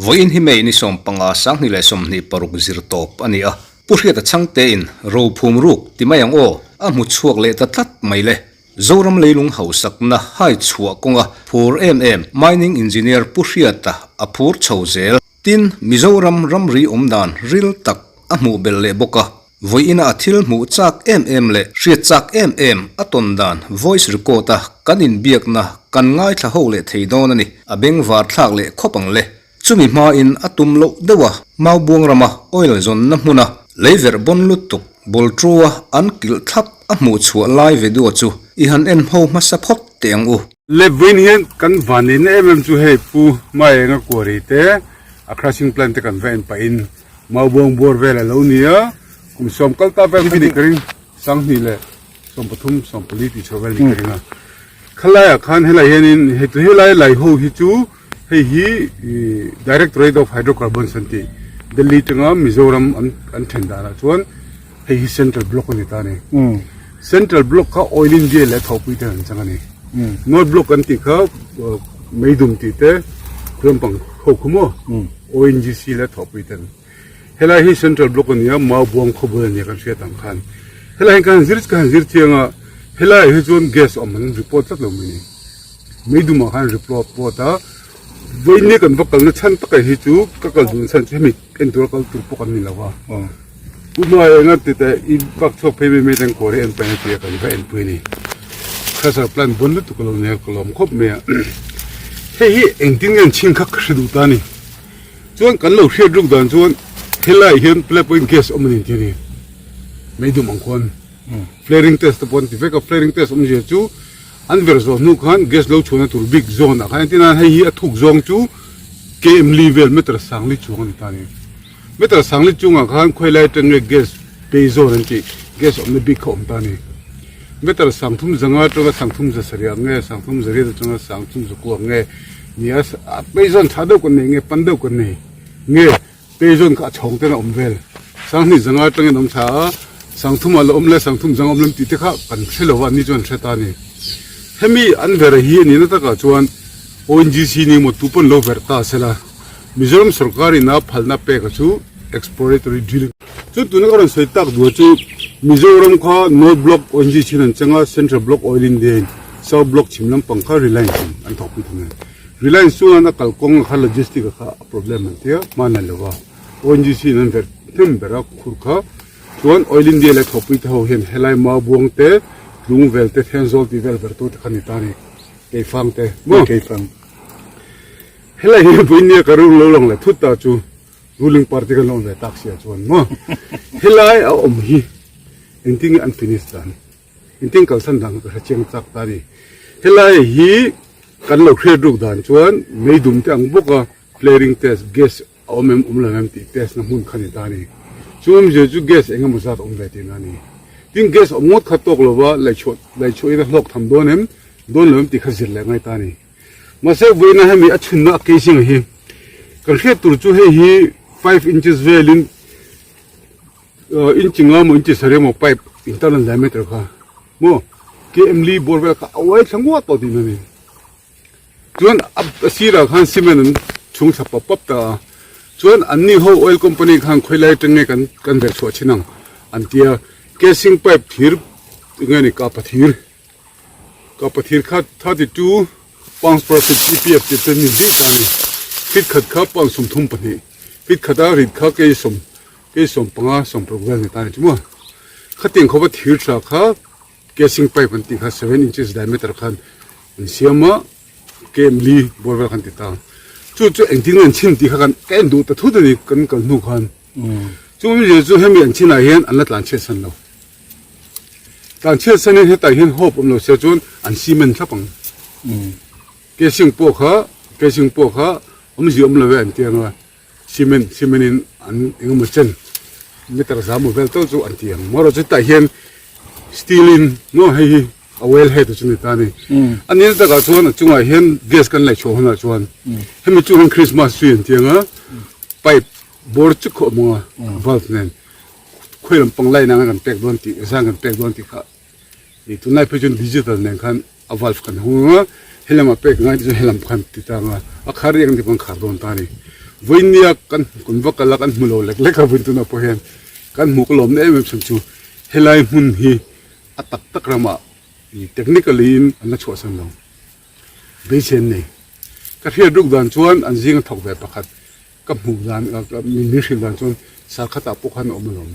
Vawiin hi May ni 15 2026 zir tawp a ni a, Pu Hriata Chhangtein rophum ruk ti mai ang aw, a hmu chhuak leh ta tlat mai le. Zoram leilung hausakna hai chhuah kawnga phur em em Mining Engineer Pu Hriata a phur chho zel. Tin, Mizoram ramri awm dan ril tak a hmuh belh leh bawk a, vawiina a thil hmuh chak em em leh hriat chak em em a tawn dan voice record a kan inbiakna kan ngaithla ho leh thei dawn a ni, a bengvar thlak leh khawp ang le. Chumi hmain a tum loh deuh a, Maubuang rama oil zawnna hmuna leiverh bawn lutuk ball ṭua an kilh thlap a hmuh chhuah lai video chu i han en ho hmasa phawt teh ang u. Lep vawiin hian kan van neihna em em chu hei Pu Maenga Kuari te a crushing plant te kan va en pahin Maubuang buar vel a lo ni a, kum sawm kal ta vel kha ni ka ring, sanghnih leh sawmpathum sawmpali tih chhuah vel ni ka ring a. Khalaiah khan helai hianin hei helai lai ho hi chu hei hi Directorate of Hydrocarbons an tih Delhi tanga Mizoram an an then danah chuan hei hi Central Block a ni ta a ni. Central Block kha Oil India leh thawhpui te an chang a ni. North Block an tih kha Meidum tih te Khuampang ho khu maw ONGC leh thawhpui te an. Helai hi Central Block a ni a, Maubuang khawbul a ni a kan hriat ang khan. Helai hi ka han zir ka han zir chiang a, helaiah hi chuan gas awm an report tlat lo mai ni. Meidumah khan report a, vawiin kan va kalna chhan takah hi chu ka kal dun chhan chu hemi entura kal tur pawh kan ni lo va. Pu Hmaienga ti teh i bak chhuak phei mai mai ten kawr hi en pahin a ti a kan va enpui a ni. Crusher plant bawn lutuk a lo nia ka lawm khawp mai a. Hei hi engtin nge an chhin kha ka hre duh ta a ni. Chuan kan lo hriat ruk dan chuan helaiah hian plate pawhin gas awm a ni tih a ni. Meidum ang khuan flaring test te pawh an ti vek a, flaring test awmzia chu an ver zawh hnu khan gas lo chhuahna tur bik zone ah khan entir nan hei hi a thuk zawng chu km li vel meter sang li chuang a ni ta a ni. Meter sang li chungah khan khawilai atang nge gas pay zone an tih gas awmna bik kha awm ta a ni. Meter sang thum zanga atanga sang thum za sarih nge sang thum za riat atanga sang thum za kua nge ni a pay zone tha deuh kan nei nge pan deuh kan nei nge pay zone kha a chhawng ten a awm vel. Sang hnih zanga atangin awm tha a sang thumah la awm le sang thum zanga awm lem tih te kha kan hre lo a ni chuan hre ta a ni. Hemi an ver hi a nihna takah chuan ONGC ni emaw tu pawn lo verh ta sela. Mizoram sorkar in a phalna pek a chu exploratory drilling. Chu tuna ka rawn sawi tak duh chu Mizoram kha North Block ONGC chin an cheng a, Central Block Oil India in, South Block chhim lampang kha Reliance in an thawkpui thung a ni. Reliance chuan a kalkawng kha logistic a kha a problem an tia hman a lo va, ONGC in an verh hnem ber a khur kha chuan Oil India leh thawkpui te ho hian helai Maubuang te, Tlungvel te, Thenzawl tih vel verh tu te kha ni ta a ni, Keifang te maw? Keifang. Helai hi vawinia ka rul lo lang leh thut ta chu ruling party kan awm ve tak sia chuan maw helai a awm hi engtin nge an finish dan engtin kalsan dan ka hre chiang chak ta ni helai hi kan lo hriat ruk dan chuan meidum te ang bawk a flaring test gas a awm em awm lo em tih test na hmun kha ni ta ni chu awmzia chu gas eng emaw zat a awm ve tih na ni tin gas awm ngawt kha tawk lova laichhuah laichhuah in a hlawk tham dawn em dawn lo em tih kha zir leh ngai ta ni. Mahse vawiina hemi a chhunna a casing hi kan hriat tur chu hei hi 5 inches velin inch nga emaw inch sarih emaw pipe internal diameter kha maw km li bawr vel kha a uai thla nguat tawh tihna a ni. Chuan a sirah khan cement an chhung thla pap pap ta a, chuan anni ho oil company khan khawilai atang nge kan kan verh chhuah thin ang an tia casing pipe thir enge ni kapa thir. Ka pathir kha 32 pounds per feet EPF tih te ni zih ta a ni. Feet khat kha pound 32. Feet khat a rit kha kei sawm kei 15 16 vel ni ta a ni chu maw. Khatiang khawpa thir tha kha casing pipe an tih kha 7 inches diameter khan an siam a kem li bawr vel khan ti ta. Chu chu engtin nge an chhin tih kha kan ka en duh ta thut a ni kan kal hnu khan. Chu awmzia chu hemi an chinah hian an la tlan chhiat san lo. Tlan chhiat sanin hetah hian hope awm lo sia chuan an cement thlap ang. Casing pawh kha casing pawh kha awmzia awm lo e an ti ang a, cement cement in an engemaw chen meter za maw vel tawh chu an ti ang. Amaherawh chu hetah hian steel in maw hei hi a well head chu ni ta a ni. A nil takah chuan a chungah hian gas kan laih chhuah hunah chuan hemi chu hian Christmas tree an ti ang a, pipe bawr chu khaw awm ang a valve nen. Khawi lam pang line anga kan pek dawn tih zan kan pek dawn tih kha Ih tunlai phei chuan digital nen khan a valve kan hung anga helamah pek ngai te chuan helam khan ti ta anga a khar riak ni pawh an khar dawn ta a ni. Vawinia kan kan va kal a kan hmu lo lek lek a vawiin tunah pawh hian kan hmuh ka lawmna em em chhan chu helai hmun hi a tak tak ramah ih technically in an la chhuahsan lo. Beisei an nei. Ka hriat ruk dan chuan an zinga thawk ve pakhat ka hmuh dan min hrilh dan chuan sarkhatah pawh khan a awm alawm.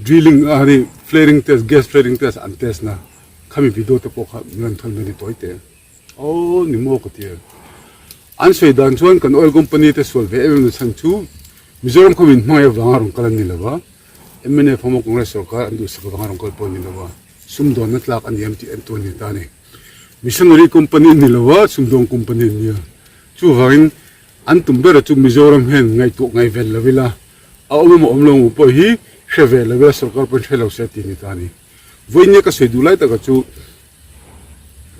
Drilling a ni flaring test gas flaring test an test na khami video te pawh kha min rawn thawn ve ni tawi te aw ni maw ka ti a. An sawi dan chuan kan oil company te sual ve em em na chhan chu Mizoram khaw min hmangaih avanga rawn kal an ni lo va, mnf emaw Congress sorkar an duhsak avanga rawn kal pawh an ni lo va, sumdawnna tlak a ni em tih en tur a ni ta a ni. Missionary company an ni lo va, sumdawng company an ni a. Chuvangin an tum bera chu Mizoram hian ngaihtuah ngaihven lo ila, a awm emaw awm lo emaw pawh hi hre ve lo ila sorkar pawhin hre lo se tih a ni ta a ni. Vawinia ka sawi duh lai takah chu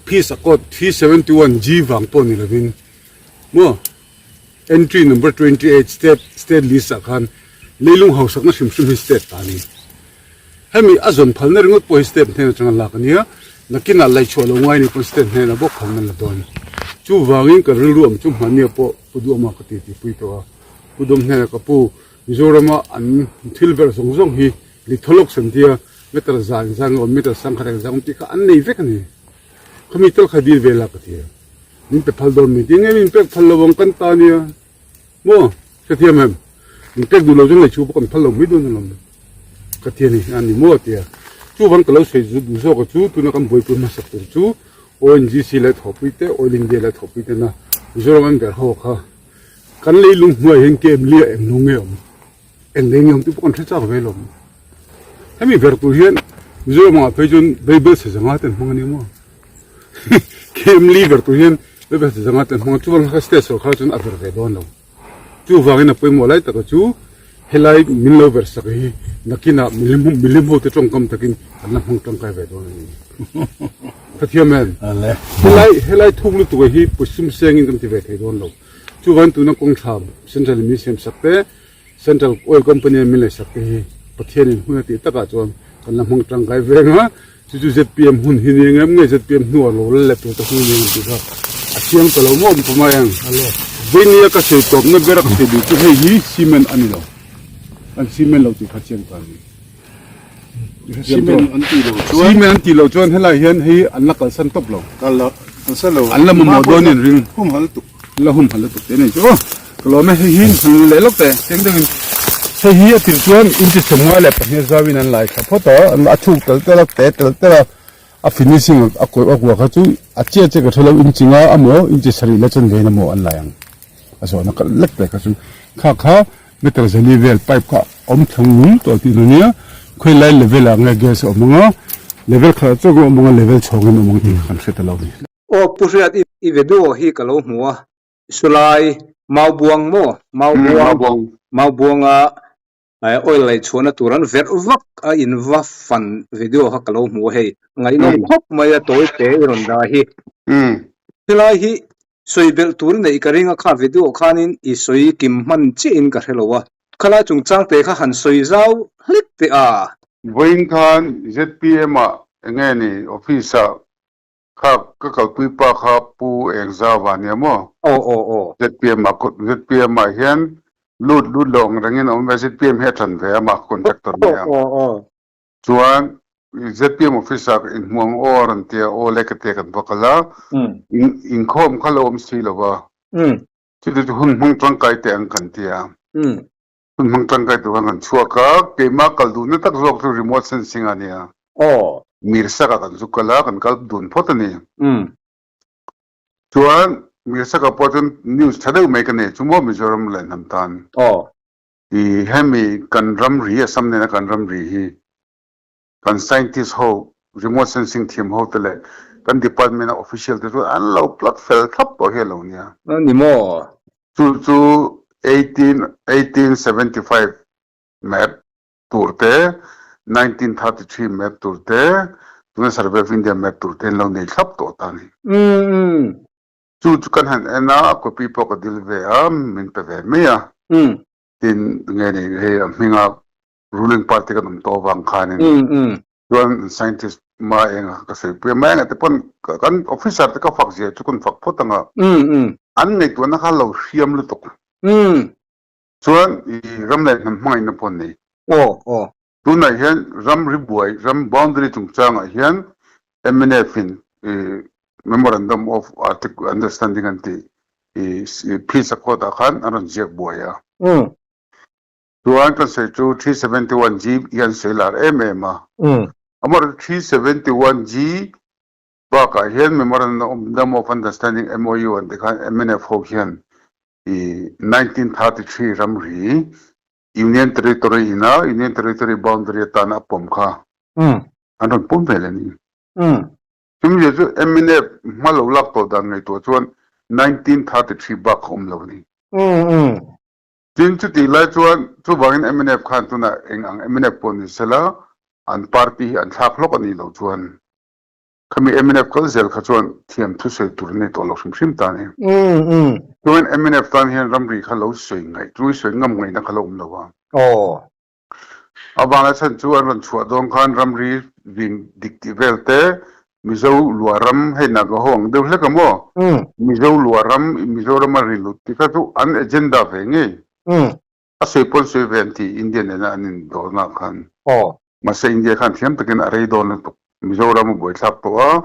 Peace Accord 371 G vang pawh ni lovin maw Entry number 28 state state list ah khan leilung hausakna hrim hrim hi state ta a ni. Hemi a zawn phalna ringawt pawh hi state hnen atanga lak a nia, nakinah laihchhuah lo ngai ni pawn state hnenah bawk phalna la dawn. Chuvangin ka rilru awm chu hmahnia pawh Pu Duhawma ka ti tihpui tawh a, Pu Duhawm hnenah ka pu Mizorama an thil verh zawng zawng hi litholog's an tia meter za engzah nge awm meter sangkhat engzah awm tih kha an nei vek a ni. Khami tal kha dil ve la ka ti a. Min pe phal dawn min ti nge min pek phal lo ang kan ta nia maw hrethiam em min pek duh lo chuan lei chhu pawh kan phal lo mai dawn alawm ka ti a ni a ni maw a ti a chuvang ka lo sawi duh zawk a chu tuna kan buaipui hmasak tur chu ONGC leh thawhpui te Oil India leh thawhpui te na Mizoram an ber ho kha kan leilung hnuai hian kem lia eng lo nge awm eng lei nge awm tih pawh kan hre chak ve alawm hemi ber tur hian Mizoram ah phei chuan Bible chhe zanga te an hmang a ni maw. Kem liver tur hian level chi zanga te hmang chuan kha state sorkar chuan a ver ve dawn lo. Chuvangin a pawimawh lai taka chu helai min lo ver sak hi nakinah milim milim ho te tawngkam takin an la hmang tangkai ve dawn a ni. Khathiam em? Helai helai thuk lutuk hi pusum sengin kan ti ve thei dawn lo. Chuvangin tuna kawng thlam central in min siam sak te Central Oil Company a min lei sak te hi Pathianin hun a tih takah chuan kan la hmang tangkai veng a, chu chu zpm hun hi ni engem nge zpm hnuah lo la let tur te hun ni engem tih kha a chiang ta lo maw awm pawh mai ang. Veinia ka sawi tawpna ber a ka sawi duh chu hei hi cement a ni lo, an cement lo tih kha chiang ta a ni. Cement an tih loh chuan Cement an tih loh chuan helai hian hei an la kalsan tawp lo. Kal lo, kalsan lo. An la mamawh dawn in ring. Humhal lutuk. An la humhal lutuk te nei chu aw. Ka lawm e hei hi han leh lawk teh chiang deuhin. Hei hi a tir chuan inchi sawmngai leh pahnih zauin an lai thla phawt a, a chhuk tel tel a, te tel tel a, a finishing a kawih a kua kha chu a chiah chiah ka hre lo inchi nga amaw inchi sarih la chuan vein amaw an lai ang. A zawhna kal lek teh kha chu kha kha Meter zali vel pipe kha awm thleng nung tawh tih na nia, khawi lai level ah nge gas a awm anga, level khat ah chauh awm anga level chhawng in awm ang tih kha kan hre ta lo a ni. Aw Pu Hriat i video hi ka lo hmu a, sulai Maubuang maw Maubuang Maubuanga oil lei chhuahna tur an verh vak a in va fan video kha ka lo hmu a hei ngaihnawm khawp mai a tawi te i rawn dah hi. Helai hi Sawi belh tur neih ka ring a, kha video khanin i sawi kim hman chiahin ka hre lo a, khalai chungchang te kha han sawi zau hlek teh a. Vawiin khan zpm ah enge ni office ah kha ka kalpui pa kha Pu Engzau a nia maw? Aw aw aw. Zpm ah zpm ah hian lut lut lo ang rengin a awm ve, zpm hi a ṭan ve a mah contractor nia. Aw aw aw. Chuan zpm office ah inhmu ang aw a rawn ti a, aw le ka ti a kan va kal a, inkhawm kha lo awm si lo va, chuti chu hun hmang tangkai teh ang kan ti a, hun hmang tangkai tur khan kan chhuak a, keimah kal duhna tak zawk chu remote sensing a nia, Mirsak ah kan zu kal a, kan kal dun phawt a ni. Chuan Mirsak ah pawh chuan news tha deuh mai ka nei chu maw Mizoram leh hnam tan. I hemi kan ramri, Assam nena kan ramri hi kan scientist ho, remote sensing thiam ho te leh kan department a official te chuan an lo plot fel thlap tawh hi a lo nia. A ni maw? Chu chu 1875 map tur te, 1933 map tur te, tuna Survey of India map tur te an lo nei thlap tawh ta a ni. Chu chu kan han en a, a copy pawh ka dil ve a, min pe ve mai a. Tin, nge ni hei a hminga ruling party kan awm tawh avang khanin. Chuan scientist ma enga ka sawi pui a, ma enga te pawn kan officer te ka fak zia chu kan fak phawt ang a, an ngaihtuahna kha lo hriam lutuk. Chuan i ram leh hnam hmangaihna pawh an nei. Tunah hian ram ri buai, ram boundary chungchangah hian mnf in i memorandum of understanding an tih i peace accord ah khan an rawn ziak buai a. Chuan kan sawi chu 371G hi an sawi lar em em a. Amaherawhchu 371G bakah hian Memorandum of Understanding, MOU, an tih khan mnf ho hian i 1933 ramri Union Territory ina Union Territory boundary atana a pawm kha an rawn pawm ve leh a ni. Chumi chu mnf hma lo lak tawh dan ngaihtuah chuan 1933 bak kha awm lo a ni. Tin, chutih lai chuan chuvangin mnf khan tunah eng ang mnf pawh ni sela an party hi an thlak hlawk a nih loh chuan khami mnf kal zel kha chuan thiam thusawi tur an nei tawh lo hrim hrim ta a ni. Chuan mnf tan hian ramri kha lo sawi ngaih chu i sawi ngam ngaihna kha lo awm lo a. A vang a chhan chu an rawn chhuah dawn khan ramri vin dik tih vel te, Mizo luah ram hei Naga ho ang deuh hlek a maw? Mizo luah ram Mizoram a ri lut tih kha chu an agenda ve ngei. A sawi pawn sawi ve an ti India nena an indawrna ah khan. Mahse India khan thiam takin a rei dawn lutuk. Mizoram a buaithlak tawh a,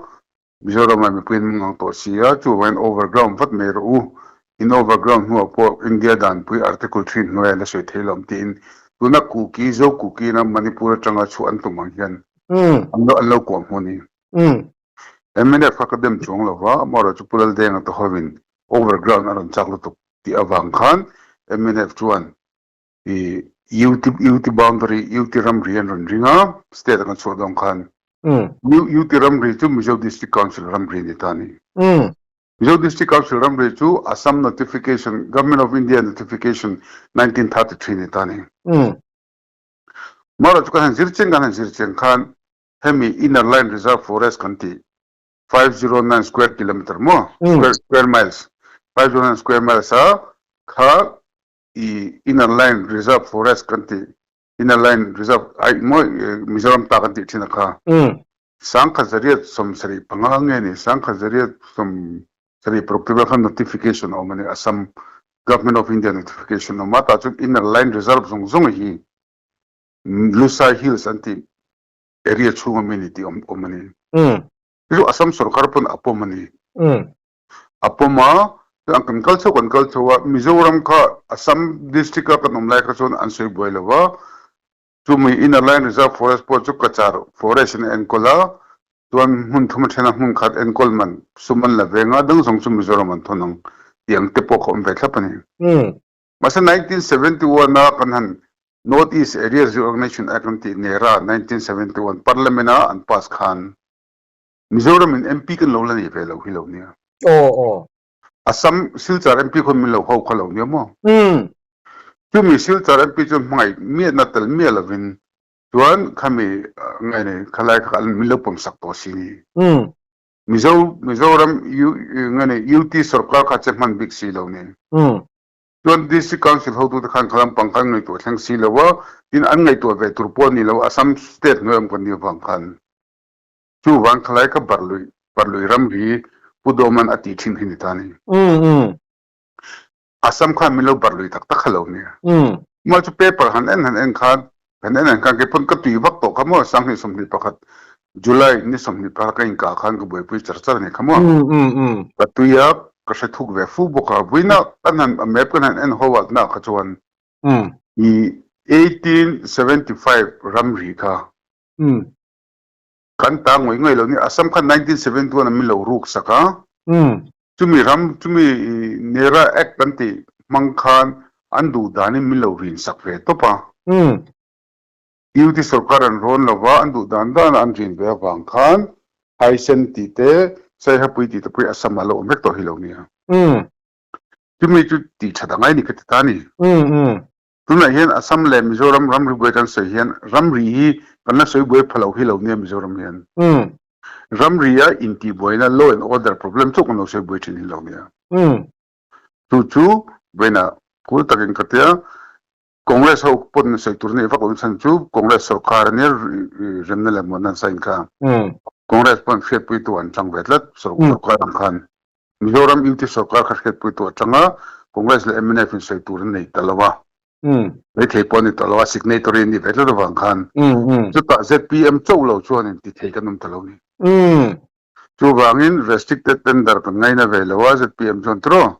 Mizoram ah mipui an ngang tawh si a, chuvangin overground vat mai rawh u. In overground hnuah pawh India danpui Article 3 hnuaiah la sawi thei lo ang tiin tuna Kuki, Zo Kuki ina Manipur atanga chhuah an tum ang hian an lo an lo kuah hmu a ni. Mnf kha ka dem chuang lo va, amaherawhchu Pu Laldenga te hovin overground a rawn chak lutuk tih avang khan mnf chuan i UT UT boundary UT ramri an rawn ring a, state a kan chhuah dawn khan UT ramri chu Mizo District Council ramri a ni ta a ni. Mizo District Council ramri chu Assam Notification, Government of India Notification 1933 ni ta a ni. Marawh chu kan han zir chiang kan han zir chiang khan hemi Inner Line Reserve Forest kan tih 509 square kilometer maw square square miles 509 square miles a kha i Inner Line Reserve Forest kan tih Inner Line Reserve ai maw Mizoram ta kan tih thin a kha. 1775 nge ni 1776 te vel khan notification a awm a ni Assam Government of India notification a awm a tah chuan Inner Line Reserve zawng zawng hi Lusai Hills an tih area chhunga mi ni tih awm awm a ni. Chu chu Assam sorkar pawn a pawm a ni. A pawm a, chuan kan kal chho kan kal chho a, Mizoram kha Assam district a kan awm lai kha chuan an sawi buai lo va, chumi Inner Line Reserve Forest pawh chu Cachar Forest in a enkawl a, chuan hmun thum a then a hmun khat enkawl man sum an la veng a, dang zawng chu Mizoram an thawn ang tih ang te pawh kha awm ve thlap a ni. Mahse 1971 a kan han North East Area Reorganization Act an tih NERA 1971 Parliament a an pass khan Mizoram in MP kan lo la nei ve lo hi lo nia. Aw aw. Assam Silchar MP khawn min lo ho kha lo nia maw? Chumi Silchar MP chuan hmangaih miahna tel miah lovin chuan khami ngai nei khalai kha min lo pawm sak tawh si ni. Mizo Mizoram U ngai nei UT sorkar kha che hman bik si lo ni. Chuan District Council hotute khan kha lampang khan ngaihtuah thleng si lo a, tin an ngaihtuah ve tur pawh a ni lo Assam state hnuai awm kan nih avang khan. Chuvang khalai ka Barlui Barlui ramri Pu Dawman a tih thin hi ni ta ni. Assam khan min lo Barlui tak tak kha lo nia. Mah chu paper han en han en khan han en han khan keipawn ka tui vak tawh kha maw 2021 July ni 21 ka inkah khan ka buaipui char char a ni kha maw. Ka tui a ka hre thuk ve fu bawk a vawiina kan han a map kan han en ho ah na kha chuan i 1875 ramri kha Kan ta ngawi ngawi lo ni Assam khan 1971 ah min lo ruk sak a. Chumi ram chumi Nera Act kan tih hmang khan an duh danin min lo rin sak ve tawp a. UT sorkar an rawn lo va, an duh dan dan a an rin ve avang khan Haisen tih te Saihapui tih te pawh hi Assam ah a lo awm vek tawh hi lo nia. Chumi chu tih that angai ni ka ti ta a ni. Tunah hian Assam leh Mizoram ramri buai kan sawi hian ramri hi kan la sawi buai pha lo hi lo nia Mizoram hian. Ramri a intihbuaina law and order problem chauh kan lo sawi buai thin hi lo nia. Chu chu vawiinah phur takin ka tia. Congress ho pawn sawi tur nei vak lo chhan chu Congress sorkar ania remna leh muanna an sign kha. Congress pawn hriatpuitu an chang ve tlat sorkar ang khan. Mizoram UT sorkar kha hriatpuitu atanga Congress leh mnf in sawi tur an nei ta lo a. Maithei pawh an ni tawh lo a, signatory an nih ve tlat avang khan. Chutah zpm chauh lo chuan in ti thei kan awm ta lo ni. Chuvangin restricted tender kan ngaina ve lo a, zpm chuan tiraw?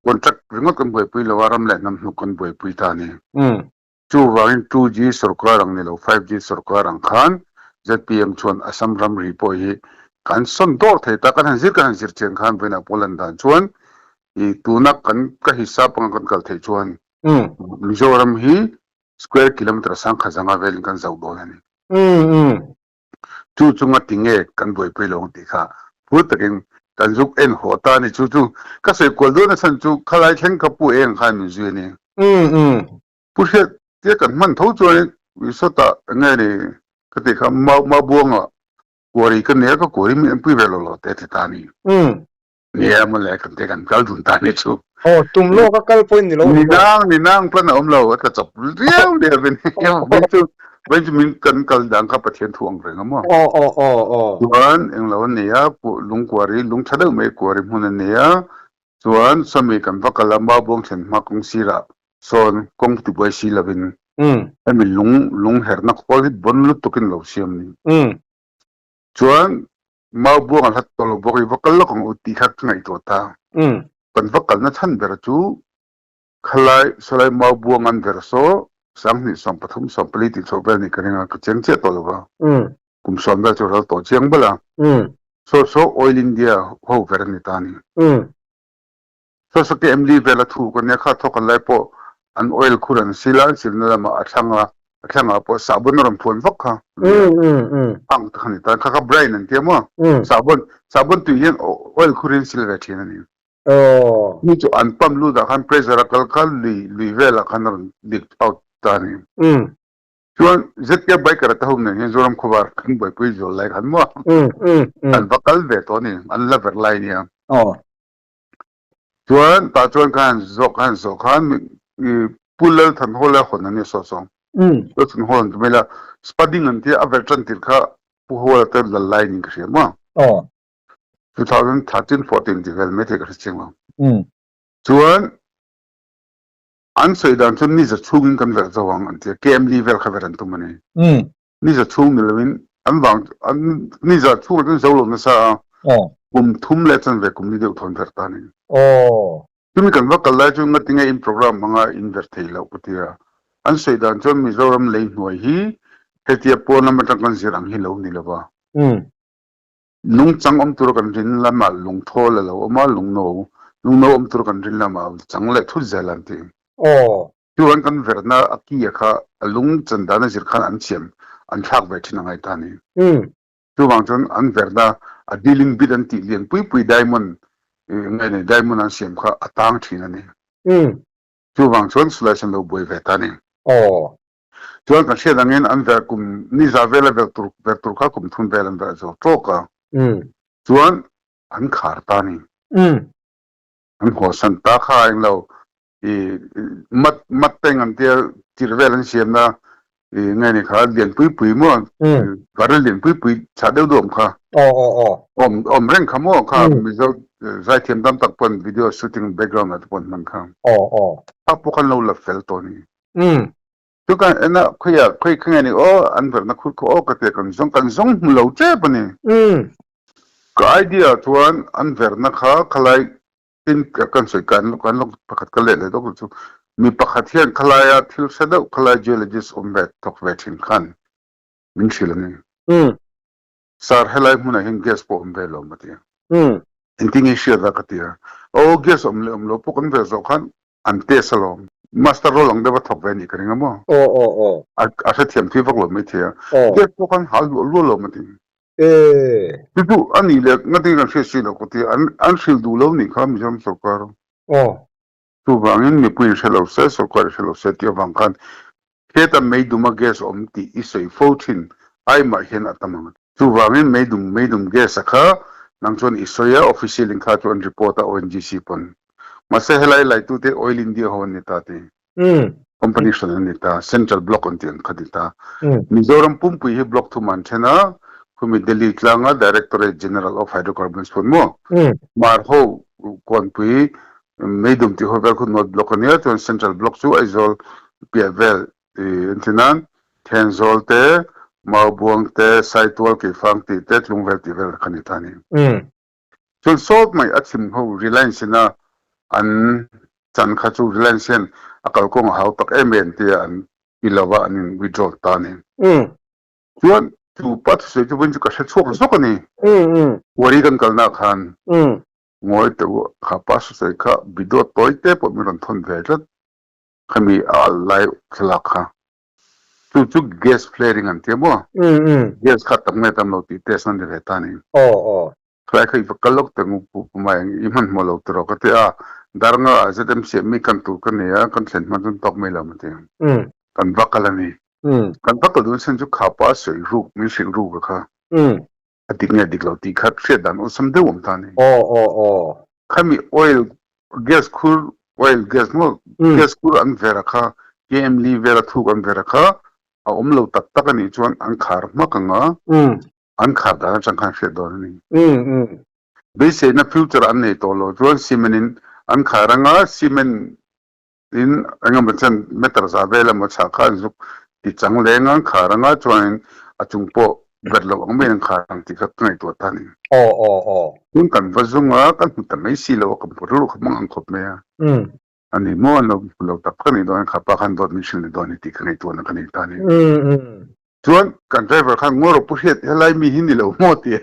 Contract ringawt kan buaipui lo a, ram leh hnam hnuk kan buaipui ta a ni. Chuvangin 2G sorkar ang ni lo, 5G sorkar ang khan zpm chuan Assam ramri pawh hi kan sawn dawr thei ta. Kan han zir kan han zir chian khan vawiinah Poland dan chuan i tuna kan ka hisap anga kan kal theih chuan Mizoram hi square kilometre sangkhat zanga velin kan zauh dawn a ni. Chu chunga tinge kan buaipui lo ang tih kha phur takin kan zuk en haw ta a ni. Chu chu ka sawi kual dawn a chhan chu khalai thleng ka pu eng khan min zui a ni. Pu hriat tia kan hman tho chuan sawtah enge ni ka tih kha Mabuanga kuari ka nia ka kuari min enpui ve lo lo te a ti ta a ni. Nia mawle kan te kan kal dun ta ni chu. Aw tum lawk a kal pawhin ni lo. Ni nang ni nang plan a awm lo a tla chawp riau riau in. Vawiin chu vawiin chu min kan kal dan kha Pathian thu ang reng a maw. Aw aw aw aw. Chuan englo an nei a lung kuari lung tha deuh mai kuari hmun an nei a chuan sawmi kan va kal a Maubuang thlen hma kawng sirah sawn kawng tibuai si lovin hemi lung lung herna khawl hi bon lutukin lo siam ni. Chuan Mau buang a hlat tawh lo bawk i va kal lawk ang u tih kha ka ngaihtuah ta. Kan va kalna chhan ber chu khalai sawlai mau buang an ver saw 2013 14 tih chhoh vel nih ka ring a, ka chiang chiah tawh lo va. Kum sawm vel chu ral tawh chiang bal a. Saw saw Oil India ho ver a ni ta a ni. Saw saw KMD vel a thu ka nia kha thawk an lai pawh an oil khur an sil a, an silna lamah a thlang a, a thlangah pawh sahbawn a rawn phuan vak kha. Ang te kha ni ta, kha kha brine an tia maw? Sahbawn, sahbawn tui hian oil khur hi an sil ve thin a ni. Mi chu an pump lut ah khan pressure a kal kha lui, lui velah khan a rawn leak out ta a ni. Chuan ZK biker te ho nen hian Zoram khawvar kan buaipui zual lai khan maw? An va kal ve tawh a ni, an la ver lai nia. Chuan tah chuan khan zawh khan zawh khan Pu Lal Thanhawl a hawn a nia saw saw. Lal Thanhawl an ti mai la, spading an tia a verh tan tir kha Pu Hawla te lal lai niin ka hria maw? 2013, 14 ti vel mai thei ka hre chiang lo. Chuan an sawi dan chuan ni za chhungin kan verh zo ang an tia, KMD vel kha verh an tum a ni. Ni za chhung ni loin an vang an ni za chhung chuan zo lo nasa a kum thum leh chanve kum ni deuh thawn ver ta ni. Chumi kan va kal lai chu ngatinge in program hmanga in ver thei loh ka ti a. An sawi dan chuan Mizoram lei hnuai hi hetia pawn lam atang kan zir ang hi lo ni lova. Lungchang awm tura kan rin lamah lungthawl a lo awm a, lungno lungno awm tura kan rin lamah chang leh thut zel an ti. Chuan kan verna a ki a kha a lung chan dan a zir khan an siam an thlak ve thin a ngai ta a ni. Chuvang chuan an verna a dealing bit an tih lian pui pui diamond nge nei diamond an siam kha a tang thin a ni. Chuvang chuan slice an lo buai ve ta a ni. Chuan kan hriat angin an verh kum ni za vela verh tur verh tur kha kum thum vel an verh zo tawk a. Chuan an khar ta a ni. An hawsan ta kha englo i mat mat teng an tia tir vel an siam na i nge ni kha lian pui pui maw barrel lian pui pui chah deuh deuh awm kha awm awm reng kha maw kha mizo zaithiam tam tak pawn video shooting background ah te pawn hman kha kha pawh khan lo la fel tawh ni chu kan en a khawiah khawi kha nge ni aw an verhna khur kha aw ka tia kan zawng kan zawng hmu lo tep a ni ka idea chuan an verhna kha khalai Tin, kan sawi kan kan lawk pakhat ka leh leh dawk chu mi pakhat hian khalaia thil hre deuh khalai geologist awm ve thawk ve thin khan min hrilh a ni. Sir, helai hmunah hian gas pawh awm ve lo a ti a. Engtin nge i hriat a ka ti a. Aw, gas awm leh awm lo pawh kan ve zawh khan an test alawm. Master role ang deuh a thawk ve anih ka ring a maw? A hrethiam thui vak lo maithei a. Gas pawh khan hal luah luah lo a ti. Chu chu a nih leh ngatin kan hriat si loh ka ti a, an hrilh duh lo nih kha Mizoram sorkar. Chuvangin mipui in hre lo se, sorkar in hre lo se tih avang khan heta meiduma gas awm tih i sawi fo thin aimah hian a tam ang. Chuvangin meidum meidum gas a kha nang chuan i sawi a, official in kha chu an report a ONGC pawn. Mahse helai laitute Oil India ho an ni ta ti. Company hran an ni ta, Central Block an tih ang kha ni ta. Mizoram pumpui hi block thum an then a, khumi Delhi tlanga Directorate General of Hydrocarbons pawn maw, Hmar ho Kuanpui Meidum tih ho vel khu North Block a nia, chuan Central Block chu Aizawl piah vel an ti nan, Thenzawl te, Maubuang te, Saitual Keifang tih te, Tlungvel tih vel kha ni ta a ni. Chuan sawt mai a chim ho Reliance ina an chan kha chu Reliance hian a kalkawng a hau tak em em tia an ti lo va an in withdraw ta a ni. Chuan chu pa thusawi chu vawiin chu ka hre chhuak zawk a ni. Wari kan kalna ah khan ngawi teh u kha pa thusawi kha video tawi te pawh min rawn thawn ve tlat khami a al lai thlalak kha. Chu chu gas flaring an ti a maw? Gas kha tam nge tam lo tih test nan ni ve ta a ni. Khlai kha i va kal lawk teh ngu pu pu mai ang i hmanhmawh lo tiraw ka ti a, Darnga ah ZMC ah mi kan tur ka nei a, kan thlen hma chuan tawk mai lo maw ti. Kan va kal a ni. Kan va kal dun sen chu kha pa sawi ruk min hrilh ruk a kha. A dik nge dik lo tih kha hriat dan awlsam deuh awm ta a ni. Khami oil gas khur oil gas maw gas khur an ver a kha KM li vel a thuk an ver a kha a awm lo tak tak a nih chuan an khar hmak ang a an khar dan atang khan hriat dawn a ni. Beiseina future an nei tawh lo chuan cement in an khar ang a cement in engemaw chen meter za vel emaw chhah kha an zuk ti chang leng a, khar anga chuanin a chung pawh bet loh ang maiin an khar ang tih kha ka ngaihtuah ta a ni. Aw aw aw. Tun kan va zung a, kan hmu ta mai si lo a, kan hmu rilru kha hmang ang khawp mai a. A ni maw an lo hmu lo tak tak a nih dawn kha pa khan dawt min hrilh ni dawn a ni tih ka ngaihtuahna ka nei ta a ni. Chuan kan driver khan ngaw rawh pu hriat helai mi hi ni lo maw ti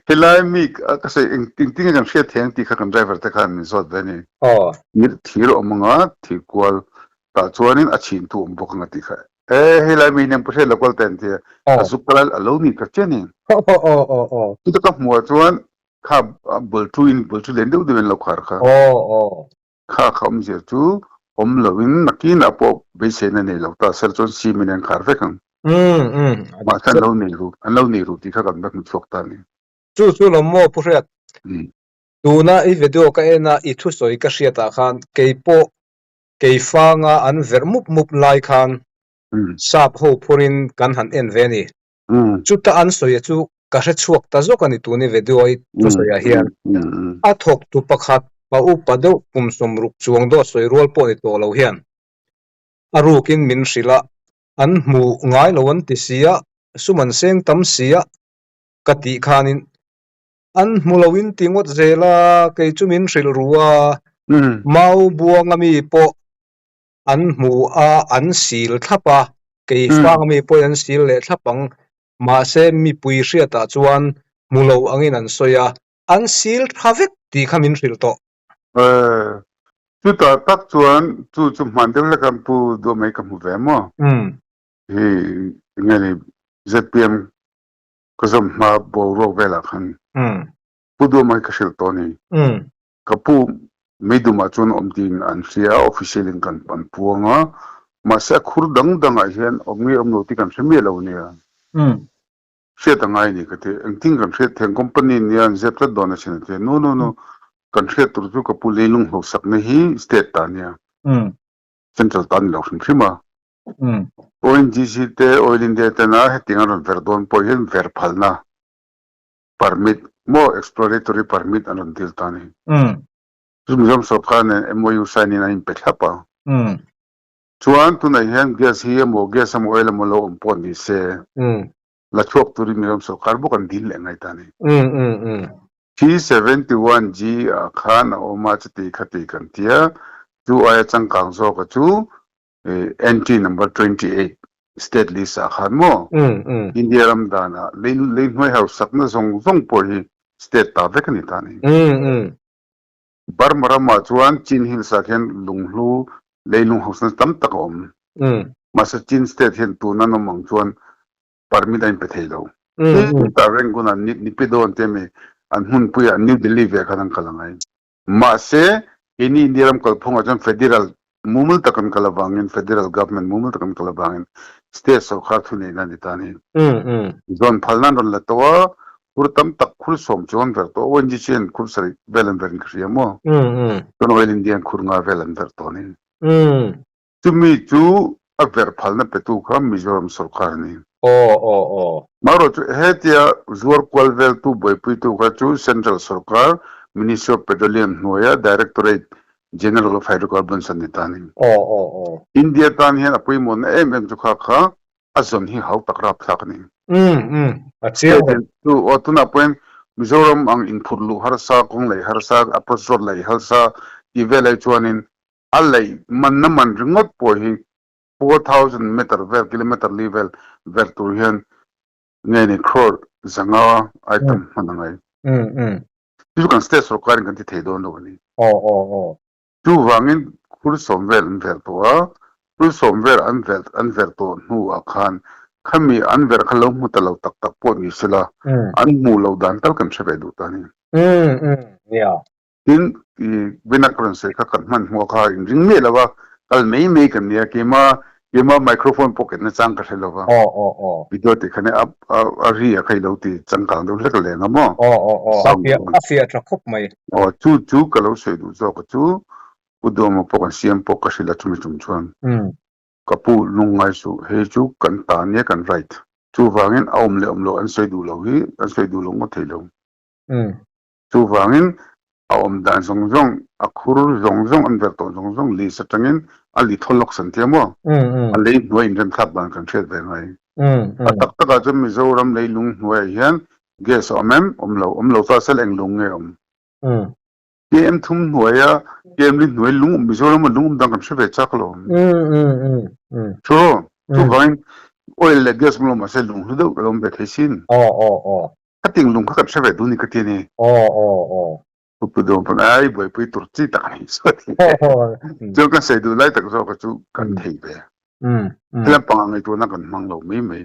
helai mi ka sawi eng ting tinge kan hriat thei ang tih kha kan driver te khan min zawt ve a ni. Thir thir a awm anga thir kual tah chuanin a chhin tu awm bawk anga tih kha e helai mi hi eng pu hriat lo kual te an ti a ka zuk kal a lo ni ka chian ni. Chuta ka hmuh ah chuan kha bul thu in bul thu lian deuh deuh in lo khar kha. Kha kha awmzia chu awm loin nakinah pawh beiseina nei lo ta sir chuan cement an khar vek ang. Mahse an lo nei ru an lo nei ru tih kha kan va hmu chhuak ta a ni. Chu chu lo maw Pu Hriat? Tuna i video ka en a i thusawi ka hriat ah khan keipawh keifanga an verh mup mup lai khan sap ho phurin kan han en ve a ni. Chuta an sawi chu ka hre chhuak ta zawk a ni tuni video i thusawi ah hian. A thawktu pakhat pa upa deuh kum 60 chuang dawt sawi rual pawh ni tawh lo hian a rukin min hrilh a, an hmu ngai lo an ti si a, sum an seng tam si a ka tih khanin an hmu lo in ti ngawt zel a, kei chu min hrilh ru a, mau buanga mi pawh an hmu a, an sil thlap a, kei fang mi pawhin an sil leh thlap ang, mahse mipui hriatah chuan hmu lo angin an sawi a, an sil tha vek tih kha min hrilh tawh. Ee, chutah tak chuan chu chu hman deuh hlek a pu duah mai ka hmu ve maw? Hi enge ni zpm ka zawm hma boruak velah khan pu duah mai ka hrilh tawh a ni. Ka pu Meidumah chuan awm tiin an hria a, official in kan an puang a, mahse a khur dang dangah hian awm nge awm lo tih kan hre miah lo nia. Hriat a ngai ni ka ti, engtin kan hriat thei ang company nia an zep tlat dawn asin a ti a, no no no, kan hriat tur chu ka pu leilung hlauhsakna hi state ta nia, central ta ni lo hrim hrim a. ONGC te Oil India tena hetiang an rawn ver dawn pawh hian ver phalna permit maw exploratory permit an rawn dil ta a ni. Chu Mizoram sorkar nen MOU sign in an inpe thlap a. Chuan tunah hian gas hi emaw gas emaw oil emaw lo awm pawh ni se la chhuak turin Mizoram sorkar bawk an dil leh ngai ta a ni. T71 G ah khan a awm a chuti khati kan ti a, chu aia changkang zawka chu Entry number 28 state list ah khan maw India ram danah lei hnuai hausakna zawng zawng pawh hi state ta vek a ni ta a ni. Burma ramah chuan Chin Hills ah khian lunghlu leilung hausakna tam tak a awm. Mahse Chin state hian tun an awm ang chuan permit a inpe thei lo. Chutah Rangoon ah Nipidon te mi an hmunpuiah New Delhi ve khan an kal a ngai. Mahse, keini India ram kalphungah chuan Federal mumal tak an kal avangin, Federal Government mumal tak an kal avangin State sorkar thuneihna a ni ta a ni. Zawn phalna an rawn la tawh a, khur tam tak khur sawm chu an verh tawh a, ONGC hian khur sarih vel an verh in ka hria maw? Chuan Oil India hian khur nga vel an verh tawh a ni. Chumi chu a verh phalna petu kha Mizoram sorkar a ni. Aw aw aw. Marawh chu hetia zuar kual veltu buaipuitu kha chu Central sorkar Ministry of Petroleum hnuaia Directorate General of Hydrocarbons a ni ta a ni. Aw aw aw. India tan hian a pawimawhna em em chu kha kha a zawn hi hau tak rapthlak a ni. Umm umm a chiang e. Chu aw tunah pawhin Mizoram ang inphurh luh harsa, kawng lei harsa, approach road lei harsa tih velai chuanin a lei manna man ringawt pawh hi 4000 meter vel, kilometer li vel verh tur hian nge ni crore zanga ai tam hman a ngai. Chu chu kan state sorkarin kan ti thei dawn lo a ni. Chuvangin khur sawm vel an verh tawh a, khur sawm vel an verh an verh tawh hnuah khan khami an verh kha lo hmu ta lo tak tak pawh ni sela, an hmuh loh dan tal kan hre ve duh ta a ni. Tin, i Bena ka rawn sawi kha kan hmanhmawh kha inring miah lo a, kal mai mai kan nia, keima keima microphone pawh kenna chang ka hre lo va, video tih khan a a ri a kha i lo ti changkang deuh hlek leng a maw? Sound chuan. A fiah tha khawp mai. Aw, chu chu ka lo sawi duh zawk a chu, Pu Duhawma pawh kan siam pawh ka hrilh a chumi chung chuan. Ka pu lungngai suh, hei chu kan ta nia kan right. Chuvangin a awm leh awm loh an sawi duh lo hi an sawi duh lo ngawt thei lo. Chuvangin a awm dan zawng zawng, a khur zawng zawng, an verh tawh zawng zawng list atangin a li thaw lawk san tia maw? A lei hnuai inremthlak dan kan hriat ve ngai. A tak takah chuan Mizoram leilung hnuaiah hian gas a awm em? Awm lo. Awm lo ta sel eng lung nge awm? KM thum hnuaia KM li hnuai lung awm Mizorama lung awm dan kan hre ve chak lo. Chu chuvangin oil leh gas awm lo mahse lung hlu deuh a lo awm ve thei sin. Khating lung kha kan hre ve duh ni ka ti a ni. Aw aw aw. Pu Pu Dawng pawn ai buaipui tur chi tak a ni saw ti. Chuan kan sawi duh lai tak zawk chu kan thei ve. Helam pangah ngaihtuahna kan hmang lo mai mai.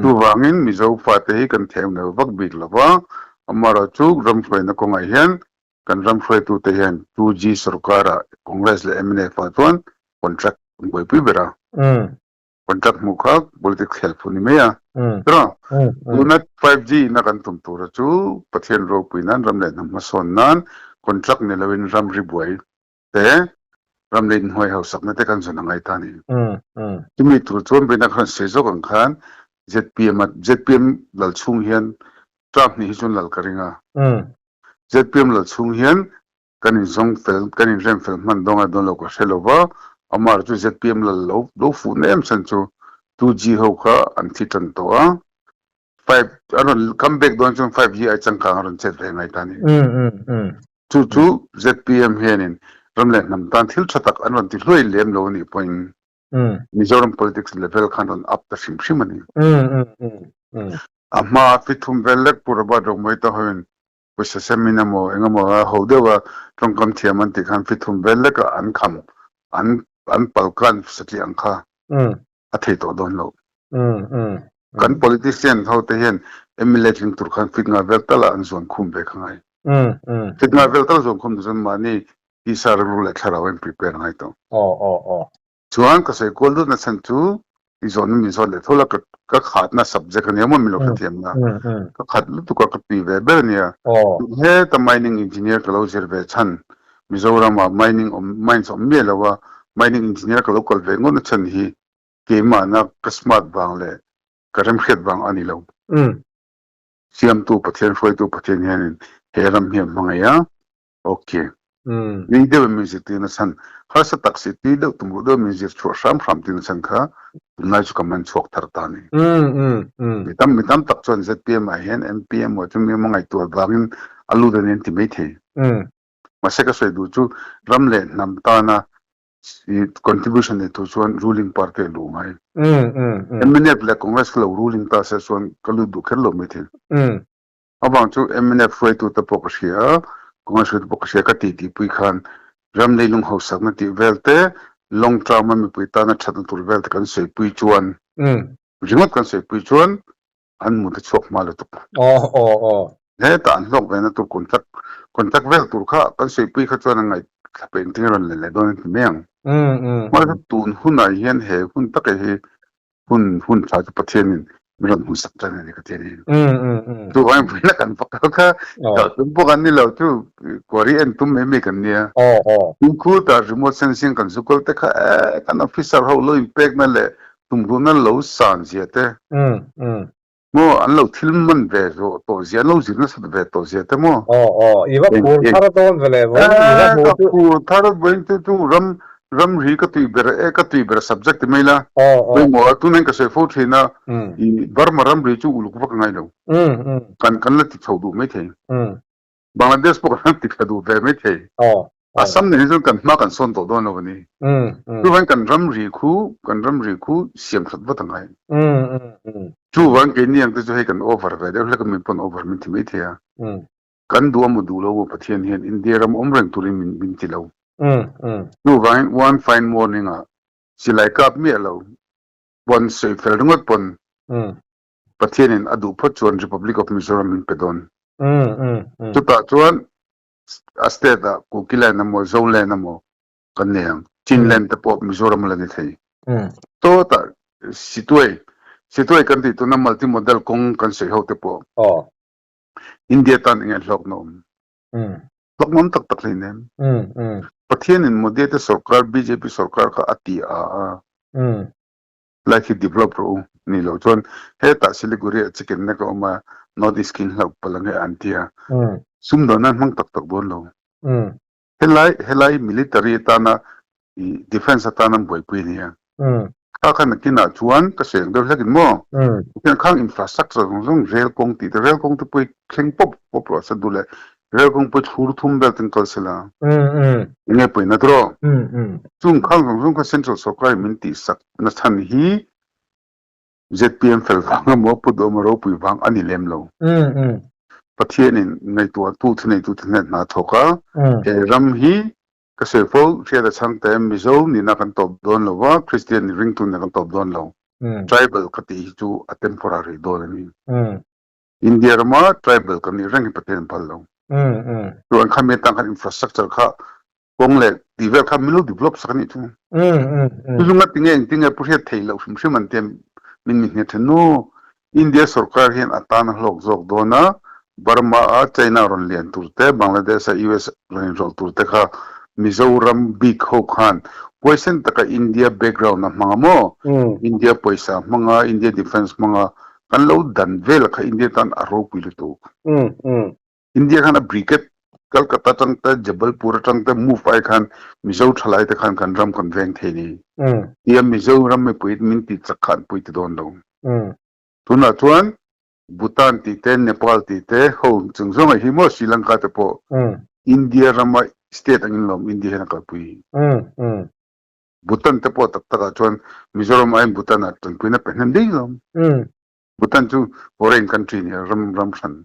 Chuvangin Mizo fate hi kan thiam lo vak bik lo va, amaherawhchu ram hruaina kawngah hian kan ram hruaitute hian 2G sorkarah Congress leh mnf ah chuan contract an buaipui ber a. Contract hmuh kha politics khel phu ni mai a. Tiraw? Tuna 5G ina kan tum tura chu Pathian ropui nan ram leh hnam hmasawn nan contract ni loin ram ri buai te ram leh inhnuai hausakna te kan zawn a ngai ta a ni. Chumi tur chuan vawiina khan sawi zawk ang khan zpm a zpm lal chhung hian term hnih hi chuan lal ka ring a. Zpm lal chhung hian Kan inzawng fel, kan inrem fel hman dawn ngai dawn lo ka hre lo va, amah chu zpm lal lo lo fuh na em chhan chu 2G ho kha an thi tan tawh a, five an rawn come back dawn chuan 5G ai changkang a rawn chet ve ngai ta a ni. Chu chu zpm hianin ram leh hnam tan thil tha tak an rawn ti hluai lem lo a nih pawhin Mizoram politics level khan rawn up ta hrim hrim a ni. A hma fithum vel lek Pu Robert Rokmawita hoin Pawisa semin emaw eng emaw a ho deuh a tawngkam thiam an tih khan fithum vel lek a an kham an an palkan satliah ang kha a thei tawh dawn lo. Kan politician ho te hian mla tling tur khan fit nga vel tal a an zuan khum ve kha ngai. Fit nga vel tal zuan khum chuan mahni tisa rilru leh thlarau a in prepare ngai tawh. Chuan ka sawi kual dut na chhan chu i zawn min zawt leh tho la ka khatna subject ania maw min lo hrethiam na ka khat lutuk a ka tui ve ber ania heta mining engineer ka lo zir ve chhan Mizoram ah mining awm mines awm miah lo a mining engineer ka lo kal ve ngawt na chhan hi keimahna ka smart vang leh ka remhriat vang a ni lo siamtu Pathian hruaitu Pathian hianin he ram hi a hmangaih a Ok. Ni deuh in min zir tir na chhan, harsa tak si tui deuh tum ruh deuh min zir chhuah hram hram tir na chhan kha tunlai chu ka man chhuak thar ta a ni. Mi tam mi tam tak chuan zpm ah hian MP emaw chu mi emaw ngaihtuah vangin a lut a ni an ti mai thei. Mahse ka sawi duh chu ram leh hnam tana contribution nei tur chuan ruling party a luh ngai. Mnf leh Congress kha lo ruling ta se chuan ka lut duh kher lo mai thei. Avang chu mnf hruaitute pawh ka hria a, Congress hruaitute pawh ka hria ka tih tihpui khan ram leilung hausakna tih vel te, long term a mipui tana thatna tur vel te kan sawipui chuan, ringawt kan sawipui chuan an mut a chhuak hma lutuk. Hetah an hlawk vena tur contract contract vel tur kha kan sawipui kha chuan a ngaihthla peih engtin rawn let leh dawn an ti mai ang. Mahse tun hunah hian he hun taka hi hun hun tha chu Pathianin. Min rawn hmuh sak tan a ni ka ti a ni. Chuvangin vawiin a kan va kal kha kal tum pawh kan ni lo chu quarry en tum mai mai kan nia. Fimkhur ta remote sensing kan zu kal te kha eh kan officer ho lo inpekna leh tumruhna lo san zia te maw an lo thil man ve zawh tawh zia an lo zir nasat ve tawh zia te maw. I va phur thar dawn ve le vawiin i va hmu chu. Ka phur thar vawiin chu chu ram Ramri ka tui ber e, ka tui ber subject ti mai la. Pawimawh a, tunah hian ka sawi fo thin a, i Burma ramri chu uluk vak a ngai lo. Kan kan la ti chho duh mai thei. Bangladesh pawh kan la ti thla duh ve mai thei. Assam nen hi chuan kan hma kan sawn tawh dawn lo a ni. Chuvangin kan ramri khu, kan ramri khu siam that vat a ngai. Chuvang keini ang te chu hei kan over ve deuh hlek a, min pawn over min ti mai thei a. Kan duh a maw duh lo maw Pathian hian India ram awm reng turin min min ti lo. Chuvangin one fine morning ah silai kap miah lo pawn sawi fel ringawt pawn Pathianin a duh phawt chuan Republic of Mizoram min pe dawn. Chutah chuan a state ah Kukiland emaw Zoland emaw kan nei ang. Chinland te pawh Mizoram a la ni thei. Sawtah Situai, Situai kan tih tuna multi modal kawng kan sawi ho te pawh India tan enge hlawkna awm? Hlawkna awm tak tak hleinem. Pathianin Modi te sorkar bjp sorkar kha a ti a a. Lai khi develop rawh u ni lo chuan hetah Siliguri ah chicken na ka awm a North East khi hlauh palh ang e an ti a. Sumdawn nan hmang tak tak dawn lo. Helai helai military atana i defence atana an buaipui a nia. Kha kha nakinah chuan ka sawi ang deuh hlek in maw? Tiang khang infrastructure zawng zawng rail kawng tih te rail kawng te pawh hi thleng pawp pawp rawh se duh leh rail kawng pawh hi thlur thum vel ten kal sela enge pawina tawh chung khang zawng zawng kha central sorkar in min tihsak na chhan hi ZPM fel vang emaw Pu Duhawma ropui vang a ni lem lo. Pathianin ngaihtuahtu thuneitu te hnen hna thawk a, he ram hi ka sawi fo hriat a chhang te Mizo nihna kan tawp dawn lo va, Kristian nih ringtu nihna kan tawp dawn lo. Tribal ka tih hi chu a temporary dawn a ni. India rama tribal kan nih reng hi Pathian an phal lo. Chuan khami atang khan infrastructure kha kawng leh tih vel kha min lo develop sak a nih chu. Chu chu ngati nge engtin nge pu hriat thei loh hrim hrim an tia min mi hne then nu. India sorkar hian a tan a hlawk zawk dawn a, Burma a China rawn lian tur te, Bangladesh a US rawn inrawlh tur te kha Mizoram bik ho khan huaisen taka India background a hmang a maw? India pawisa hmang a, India defence hmang a, kan lo dan vel kha India tan a ropui lutuk. India khan a brigade Calcutta atang te Jabalpur atang te move ai khan Mizo thalai te khan kan ram kan veng thei ni. Tia Mizoram mipui min ti chak kha an pui ti dawn lo. Tunah chuan Bhutan tih te Nepal tih te ho chung zawng ah hi maw Sri Lanka te pawh India rama state angin lawm India hian a kalpui. Bhutan te pawh tak tak ah chuan Mizoram aiin Bhutan ah tanpuina pe hnem daih lawm. Bhutan chu foreign country nia ram ram hran.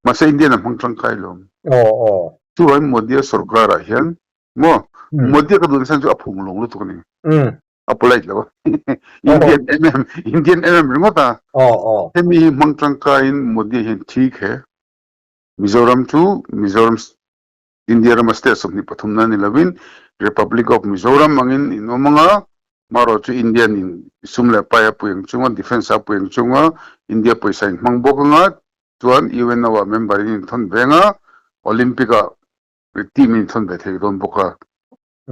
Mahse Indian a hmang tangkai lo. Chuvangin Modi a sorkar ah hian maw Modi a ka duh nasa chu a phung lung lutuk a ni. A polite lo. Indian em em Indian em em ringawt a. Hemi hi hmang tangkaiin Modi hian thi khe Mizoram chu Mizoram India rama state 23 na ni lovin Republic of Mizoram angin in awm ang a, marawh chu Indian in sum leh pai a pui ang chunga, defence a pui ang chunga, India pawisa in hmang bawk ang a, chuan UNO ah member in inthawn ve ang a, Olympic ah team in inthawn ve thei dawn bawk a.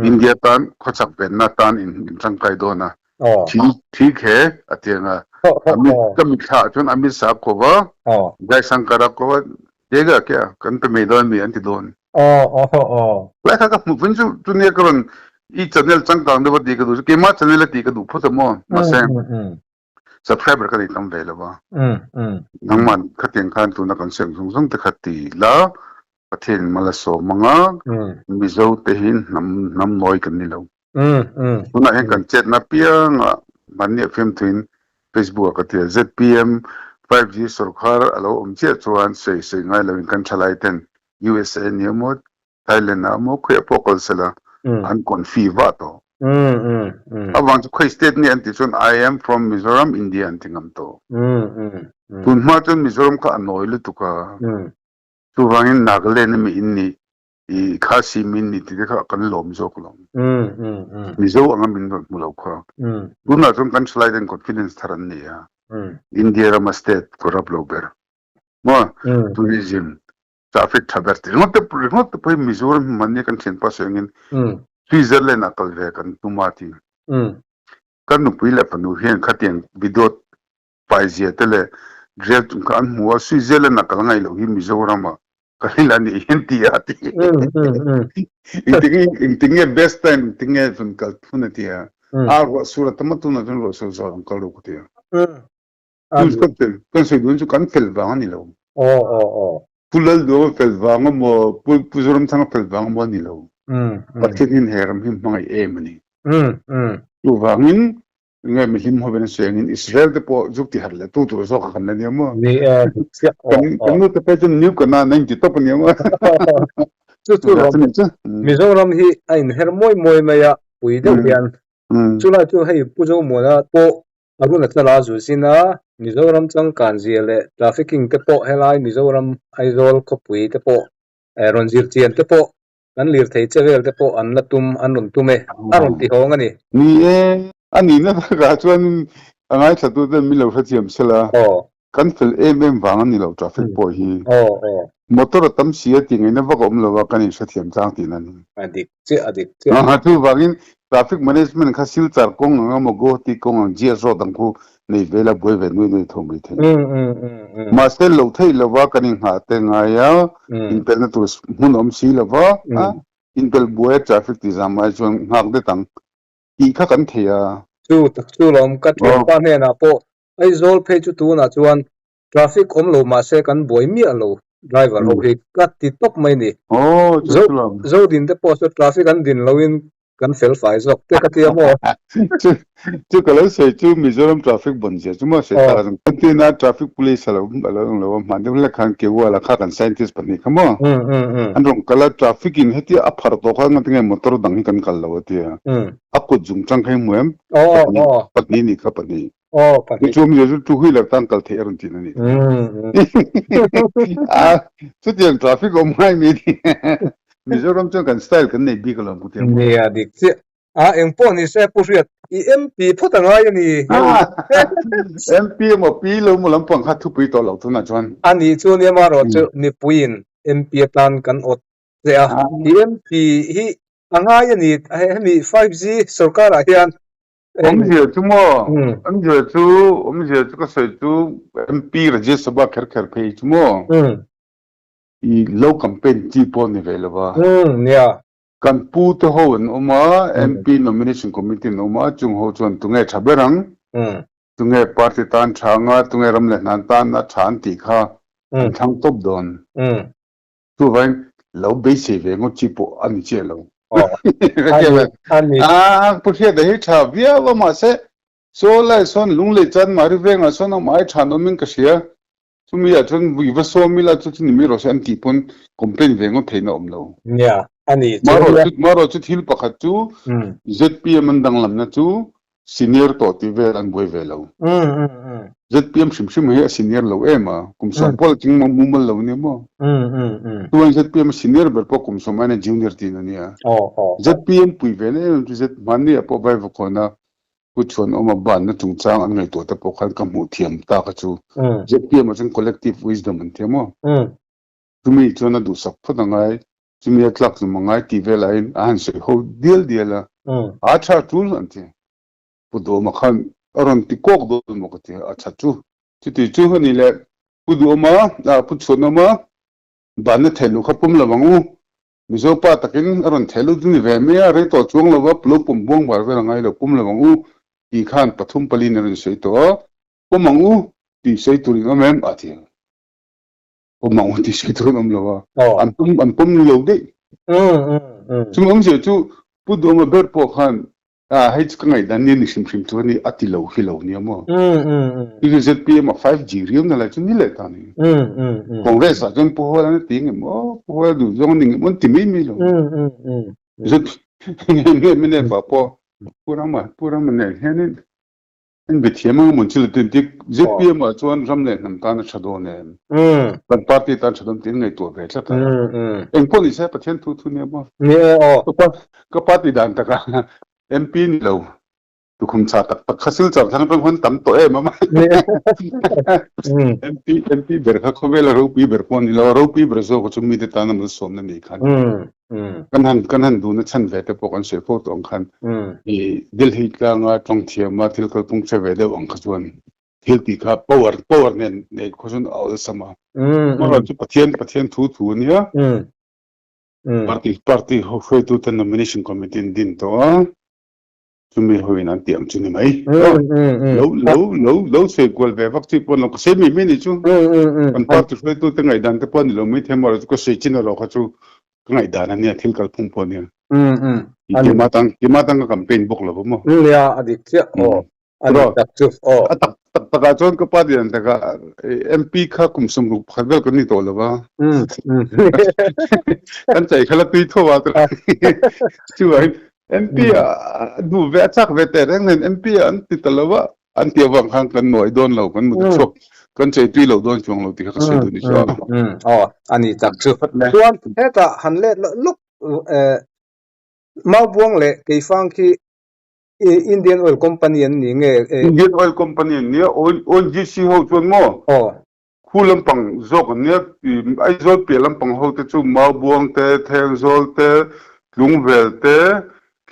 India tan khawchak venna tan in tangkai dawn a, thi thi khe a ti ang a, Amit ka mitthla ah chuan Amit Shah ko va, Jaishankar a ko va, Dega kya kan pe mai dawn mi an ti dawn. Lai kha ka hmuh vin chu chu nia ka rawn i channel changkang deuh a tih ka duh chu keimah channel a tih ka duh phawt a maw mahse subscriber ka nei tam ve lo va, nangmah khatiang khan tuna kan sawi ang zawng zawng te kha ti la Pathian in mal a sawm ang a, Mizo te hi hnam hnam nawi kan ni lo. Tunah hian kan chetna piangah mahni a fiamthuin Facebook ah ka ti a, ZPM 5G sorkar a lo awm chiah chuan sawi sawi ngai loin kan thalai ten USA ni emaw Thailand ah emaw khawiah pawh kal sela an confi vah tawh. Avang chu khawi state nge an tih chuan I am from Mizoram, India an ti ngam tawh. Tun hma chuan Mizoram kha a nawi lutuk a. Chuvangin Nagaland a mi in nih, i Khasi mi in nih tih te kha kan lawm zawk lo. Mizo anga min rawn hmu lo kha. Tunah chuan kan thalai ten confidence thar an nei a. India rama state corrupt lo ber maw tourism traffic tha ber ti ringawt te ringawt te pawh hi Mizoram hi mahni kan thianpa sawi angin Switzerland ah kal ve kan tum a ti. Kan nupui leh fanu hian khatiang video pai zia te leh rel chung kha an hmu a, Switzerland ah kal ngaih loh hi Mizoram ah ka hlil a nih hian ti a ti. Engtinge engtinge best time engtinge rawn kal thun a ti a, a ruah sur a tam a tunah chuan ruah sur zawh an kal ru ka ti a. Kan sawi dun chu kan fel vang a ni lo. Pu Lalduama fel vang emaw Pu Pu Zoramthanga fel vang emaw a ni lo. Pathian hian he ram hi hmangaih em a ni. Chuvangin nge mihlim hovin a sawi angin Israel te pawh zuk ti harh leh tu tur zawk kan la nia maw? Ni e, dik chiah. Kan kan nu te phei chuan New Canaan a inti tawp a nia maw? Chu chu ram Mizoram hi a inher mawi mawi mai a, pui deuh hian. Chulai chu hei Pu Zomuana pawh Arunachala zuzin a, Mizoram changkan zia leh trafficking te pawh helai Mizoram Aizawl khawpui te pawh rawn zir chian te pawh Kan lirthei che vel te pawh an la tum, an rawn tum e, a rawn ti hawng a ni. Ni e, a nihna takah chuan a ngaithla ten min lo hrethiam sela, kan fel em em vang a ni lo traffic pawh hi. Motor a tam si a tih ngaihna vak a awm lo a, kan inhrethiam tlang tihna a ni. A dik chiah, a dik chiah. Chuvangin traffic management kha Silchar kawng ang emaw Guwahati kawng ang GS road ang khu nei ve la buai ve nuai nuai tho mai thei. Mahse lo theih lova kan inghah te ngai a, inpelhna tur hmun awm si lova, inpelh buai a traffic ti zam ai chuan nghak det ang tih kha kan thei a. Chu tak chu lawm ka thianpa hnenah pawh Aizawl phei chu tunah chuan Traffic awm lo mahse kan buai miah lo driver ho hi ka ti tawp mai ni. Zo Zo din te pawh chu traffic an din lo in kan fel fai zawk te ka ti a maw. Chu chu ka lo sawi chu Mizoram traffic bon zia chu maw sawi tak a zang. Kan tina traffic police a lo a lo ang lo a hman deuh hlek khan Kewala kha kan scientist pahnih kha maw. An rawn kal a traffic in hetia a phar tawh khan ngatinge motor dang hi kan kal lo a tia. A kut zung tang kha i hmu em? Pahnih pahnih nih kha pahnih. Aw, pahnih. Chu mi chu two wheeler tan kal theih a rawn tin a ni. A chutiang traffic awm ngai mi ni. Mizoram chuan kan style kan nei bik alawm ku tiang. Nia dik chiah. A eng pawh ni se Pu Hriat i MP phawt a ngai a ni. MP emaw P lo emaw lampang kha thupui tawh loh tunah chuan. A nih chu nia marawh chu mipuiin MP atan kan awt che a. I MP hi a ngai a ni. Hemi 5G sorkarah hian Awmzia chu maw? Awmzia chu, awmzia chu ka sawi chu MP Rajya Sabha kher kher phei chu maw? I lo campaign chi pawh ni ve lo va. Nia. Kan pu te ho an awm a, MP nomination committee an awm a, chung ho chuan tunge tha ber ang, tunge party tan tha anga, tunge ram leh hnan tan a tha an tih kha an thlang tawp dawn. Chuvain lo beisei ve ngawt chi pawh a ni chiah lo. A Pu Hriata hi tha viau a mahse saw lai sawn Lunglei chuan Mari vengah sawn a awm ai than awmin ka hria. Chumi ah chuan vui va sawm ila chu chu ni mai rawh se an tih pawn complain ve ngawt theihna awm lo. Nia, a ni chu. Marawh chu thil pakhat chu ZPM an danglamna chu Senior tawh tih vel an buai ve lo. ZPM hrim hrim hi a senior lo em a, kum 10 pawh a tling mumal lo nia maw? Chuan ZPM a senior ber pawh kum 10 aiin a junior tihna nia. ZPM pui ve na em em chu Z hmanni ah pawh Vaivakawn-a Pu Chhuanawma banna chungchang an ngaihtuah te pawh khan ka hmuh thiam tak a chu. ZPM ah chuan collective wisdom an tia maw? Chumi chuan a duhsak phawt a ngai, chumi a tlak hlum a ngai tih vel aiin a han sawi ho dial dial a, a tha tul an ti. Pu Duhawma khan a rawn ti kawk dawn maw ka ti a, a tha chu. Chuti chu a ni le, Pu Duhawma, Pu Chhuanawma banna theh luh kha pawm lo ang u, Mizo pa takin a rawn theh lut ni ve mai a, rei tawh chuang lo va, lo pawm buang var vel a ngai lo, pawm lo ang u tih khan pathum paliin a rawn sawi tawh a, pawm ang u tih sawi turin awm em a ti a. Pawm ang u tih sawi tur an awm lo a, an pawm an pawm lo daih. Chung awmzia chu Pu Duhawma ber pawh khan ah hei chu ka ngaihdan nia ni hrim hrim tur a ni a ti lo hi lo nia maw. Hi chu ZPM a 5G riau na lai chu ni leh ta ni. Congress ah chuan Pu Hawla an ti ngem aw Pu Hawla duh zawng a ni ngem aw an ti mai mai lo. ZPM mnf ah pawh Pu Rama Pu Rama nen hianin In bethiam ang mawn chil tin tik ZPM ah chuan ram leh hnam tan a tha dawn em? Kan party tan tha dawn tiin ngaihtuah ve tlat a. Eng pawh ni se Pathian thu thu nia maw? Ni e aw. Ka party dan takah MP ni lo. Tukhum chah tak tak kha Silchar thlang atang khan tam tawh em a mai. MP MP ber kha khawvela ropui ber pawh a ni lo a, ropui ber zawk chu mite tana malsawmna nei khan kan han kan han duhna chhan ve te pawh kan sawi fo tawh ang khan i Delhi tlanga tawng thiama thil kalphung hre ve deuh ang kha chuan thil tih kha power power nen nei khaw chuan a awlsam a. Amaherawhchu chu Pathian Pathian thu thu a nia. Party party ho hruaitute nomination committee an din tawh a. Chumi hoin an tih ang chu ni mai. Lo lo lo lo sawi kual ve vak chi pawh lo ka sawi mai mai ni chu. Kan party hruaitu te ngaihdan te pawh ni lo mai thei maw chu ka sawi chin erawh kha chu ka ngaihdan a nia thil kalphung pawh nia. Kima tang kima tang ka campaign bawk lo maw. Nia a dik chiah aw. A dik tak chu aw. A tak tak takah chuan ka pa dian takah MP kha kum 60 pakhat vel kan ni tawh lo va. Kan chei kha la tui tho a. Chuan MP a duh ve a chak ve teh reng nen MP a an ti ta lo a, an ti avang khan kan nuai dawn lo, kan mut chhuak, kan chei tui lo dawn chuang lo tih kha ka sawi duh ni chu a. Aw, a ni tak chu. Chuan hetah han let loh luk Maubuang leh Keifang khi Indian Oil Company an ni nge? Indian Oil Company an nia, ONGC ho chuan maw? Aw. Khu lampang zawk an nia, Aizawl piah lampang ho te chu Maubuang te, Thengzawl te, Tlungvel te,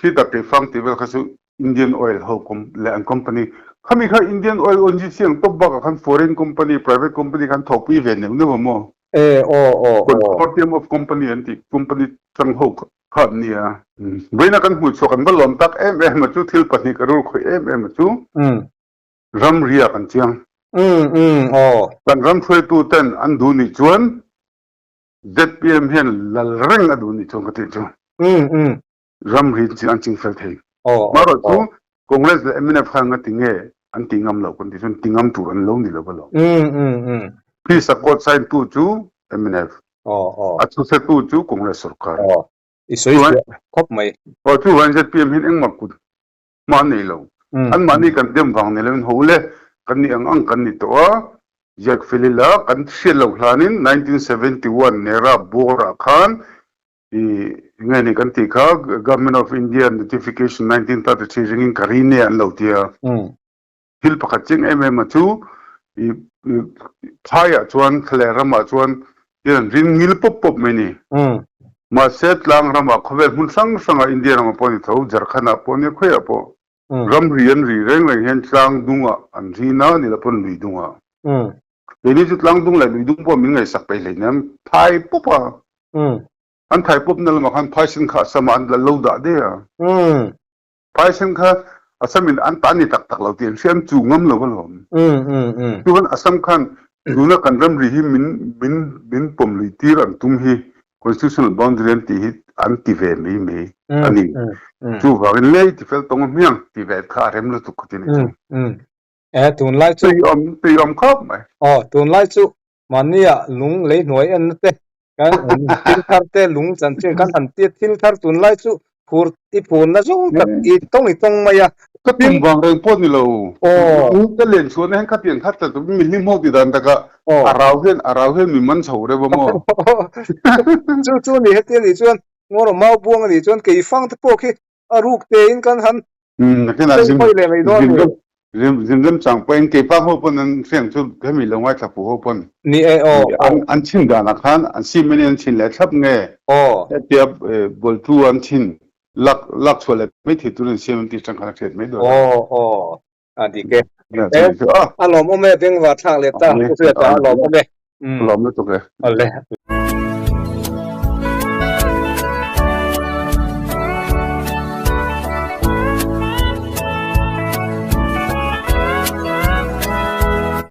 khitah Keifang tih vel kha chu Indian Oil ho leh an company. Khami kha Indian Oil ONGC ang tawp bakah khan foreign company, private company khan thawhpui ve neuh neuh a maw? E, aw, aw, aw. Consortium of company an tih, company chang ho kha an nia. Vawiina kan hmuhchhuah kan va lawm tak em em a chu thil pahnih ka rul khawih em em a chu. Ramria kan chiang. Umm umm aw. Kan ram hruaitu ten an duh nih chuan ZPM hian lal reng a duh nih chuan ka tih chu. Umm umm. Ramri an ching fel thei. Aw Marawh chu Congress leh mnf khan nga ti nge an ti ngam lo kan tih chuan ti ngam tur an lo ni lo va lo. Umm umm umm. Peace Accord sign tu chu mnf. Aw aw. A chhuse tu chu Congress sorkar. Aw. I sawi fiah khawp mai. Aw chuvan ZPM hian engmah kut hma an nei lo. Anmahni kan dem vang ni loin ho le, kan nih ang ang kan ni tawh a, ziak fel ila kan hriat loh hlanin 1971 Nera Board-ah khan i nge ni kan tih kha Government of India Notification 1933 ringin ka rin e an lo ti a. Thil pakhat chiang em em a chu i phaiah chuan thlaleh ramah chuan thil an rin ngil pawp pawp mai ni. Mahse tlang ramah khawvel hmun hrang hrangah India ramah pawh a ni tho, Jharkhand-ah pawh nia khawiah pawh ramri an ri reng reng hian tlang dungah an rin a, ni lo pawn lui dungah. Keini chu tlang dung leh lui dung pawh min ngaihsak peih hleinem, thai pawp a. An thai pawpna lamah khan phaisen kha a samah an lo dah daih a. Phaisen kha Assam in an ta ni tak tak lo tih an hria, an chu ngam lo alawm. Chuan Assam khan tuna kan ramri hi min min min pawm lui tir an tum hi constitutional boundary an tih hi an ti ve mai mai a ni. Chuvangin lei ti fel tawng a hmiang ti ve kha a rem lutuk kha ti ni chu. E tunlai chu tui awm tui awm khawp mai. Aw tunlai chu Mahnia lung lei hnuai enna te, kan thil thar te lung chanchin kan han tia thil thar tunlai chu phur i phurna zawng tak i tawng i tawng mai a. Ka tum vang reng pawh ni lo. Ka len chhuahna hian khatiang khat tla tumin mi hlim ho ti dan takah a rau hian a rau hian mi man chho reuh a maw. Chu chu a ni heti a nih chuan Ngawrawh mau buang a nih chuan keifang te pawh khi a ruk tein kan han Nakinah leh mai dawn ni. Zin rem chang pawhin keipang ho pawn an hriang chu hemi lo ngaithla pu ho pawn. Ni e aw. An an chhin danah khan an cement in an chhin leh thlap nge. Aw. Hetia bawltu an chhin lak lak chhuah leh mai thei tur an siam an tih atang khan a hriat mai dawn. Aw aw. A dik e. A lawmawm e bengvar thlak leh ta. Pu Hriata a lawmawm e. A lawm lutuk e. Awle.